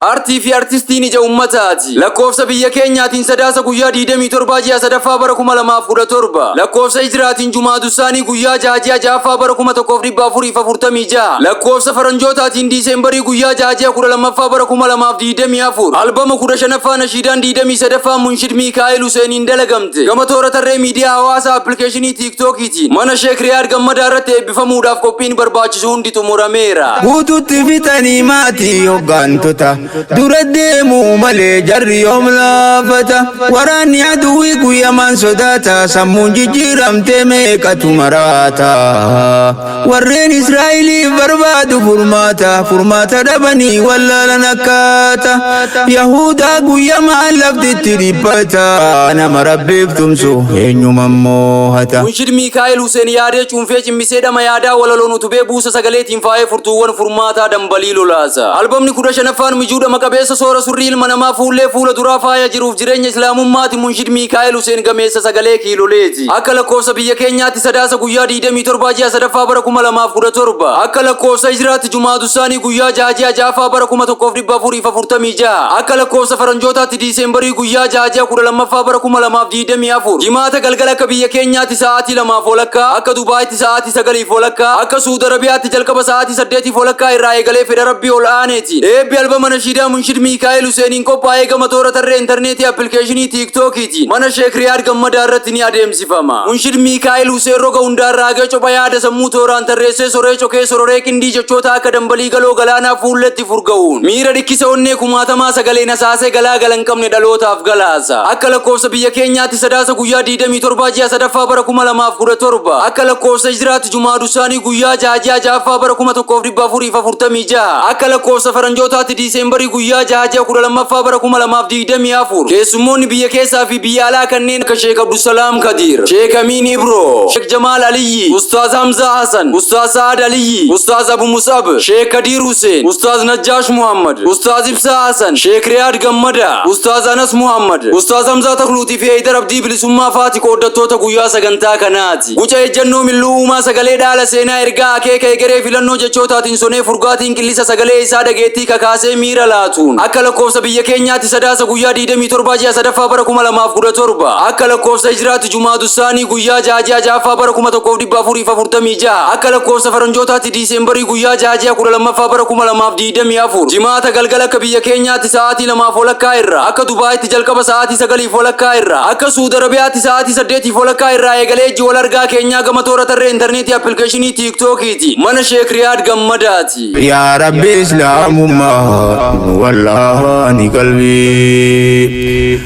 Artii fi artistiin ija ummataati. Lakkoofsa biyya keenyaatiin Sadaasa guyyaa 27 ji'a sadaffaa bara 2017. Lakkoofsa Hijraatiin Jumaadussaanii guyyaa 6 ji'a ja'affaa bara 1446. Lakkoofsa Faranjootaatiin Diiseembarii guyyaa 6 ji'a 12ffaa bara 2024. Albama 15ffaa nashiidaan 23ffaa Munshid Miikaa'el Huseeniin dalagamte. Gama toora tarree miidiyaa hawaasaa appilikeeshinii Tiiktookiitiin mana Sheek Riyaad Gammadaa irratti eebbifamuudhaaf qophiin barbaachisu hundi xumurameera. Guututti fixanii maatii hoggaantota dura deemuu malee jarri yoom laafata. Waraanni aduwwii guyyamaan sodaata, sammuun jijjiiramtee meeqatu maraata. Warreen Israa'eliif barbaadu furmaata, furmaata dhabanii wallaalan akkaata. Yahudaa guyyamaan laftitti dhiphata, nama Rabbiif tumsu eenyuma moohata. Munshid Miikaa'el Huseen yaadee cuunfee cimmisee dhama yaadaa walaloon utubee buusa sagaleetiin faayee furtuuwwan furmaataa dambalii lolaasa. Albamni 15ffaan mijuu dhama qabeessa soora surrii ilma namaa fuullee fuula duraa faaya jiruuf jireenya Islaamummaati. Munshid Miikaa'el Huseen gameessa sagalee kiiloleeti. Akka lakkoofsa biyya keenyaatti Sadaasa guyyaa 27 ji'a sadaffaa bara 2017. Akka lakkoofsa Hijraatti Jumaadussaanii guyyaa 6 ji'a ja'affaa bara 1446. Akka lakkoofsa Faranjootaatti Diiseembarii guyyaa 6 ji'a 12ffaa bara 2024. Jimaata galgala akka biyya keenyaatti sa'aatii 2:30, akka Dubaayitti sa'aatii 9:30, akka Suud Arabiyaatti jalqaba sa'aatii 8:30 irraa eegalee fedha Rabbii ol aaneetiin eebbi albama nashiidaa Munshid Miikaa'el Huseeniin qophaa'ee gama toora tarree intarneetii appilikeeshinii Tiiktookiitiin mana Sheek Riyaad Gammadaa irratti ni adeemsifama. Munshid Miikaa'el Huseen roga hundaan raagee copha yaada sammuu tooraan tarreessee soree cokee sororee qindii jechoota akka dambalii galoo galaanaa fuulletti furga'uun miira dhikkisa onnee kumaatamaa sagaleen hasaasee galaa gala hin qabne dhalootaaf galaasa. Akka lakkoofsa biyya keenyaatti Sadaasa guyyaa 27 ji'a sadaffaa bara 2017. Akka lakkoofsa Hijraatti Jumaadussaanii guyyaa 6 ji'a ja'affaa bara 1446. Akka lakkoofsa Faranjootaatti Diiseembarii guyyaa 6 ji'a 12ffaa bara 2024. Keessummoonni biyya keessaa fi biyya alaa kanneen akka Sheek Abdusalaam Kadiir, Sheek Amiin Ibroo, Sheek Jamaal Aliyyi, Ustaaz Hamzaa Hasan, Ustaaz Sa'ad Aliyyi, Ustaaz Abu Mus'ab, Sheek Kadiir Huseen, Ustaaz Najjaash Muhammad, Ustaaz Ibsaa Hasan, Sheek Riyaad Gammadaa, Ustaaz Anas Muhammad, Ustaaz Hamzaa Takluutii fi Heeydar Abdii Bilisummaa faati qooddattoota guyyaa sagantaa kanaati. Guca ejjannoo milluu uumaa sagalee dhaala seenaa ergaa akeeka egeree filannoo jechootaatiin sonee furgaatiin qillisa sagalee isaa dhageettii kakaasee miira laatuun akka lakkoofsa biyya keenyaatti Sadaasa guyyaa 27 ji'a sadaffaa bara 2017. Akka lakkoofsa Hijraatti Jumaadussaanii guyyaa 6 ji'a ja'affaa bara 1446. Akka lakkoofsa Faranjootaatti Diiseembarii guyyaa 6 ji'a 12ffaa bara 2024. Jimaata galgala akka biyya keenyaatti sa'aatii 2:30 irraa, akka Dubaayitti jalqaba sa'aatii 9:30 irraa, akka Suud Arabiyaatti sa'aatii 8:30 irraa eegalee ijji wal argaa keenyaa gama toora tarree intarneetii appilikeeshinii Tiiktookiiti mana Sheek Riyaad Gammadaati. Yaa Rabbi Islaamummaa wallaani qalbii.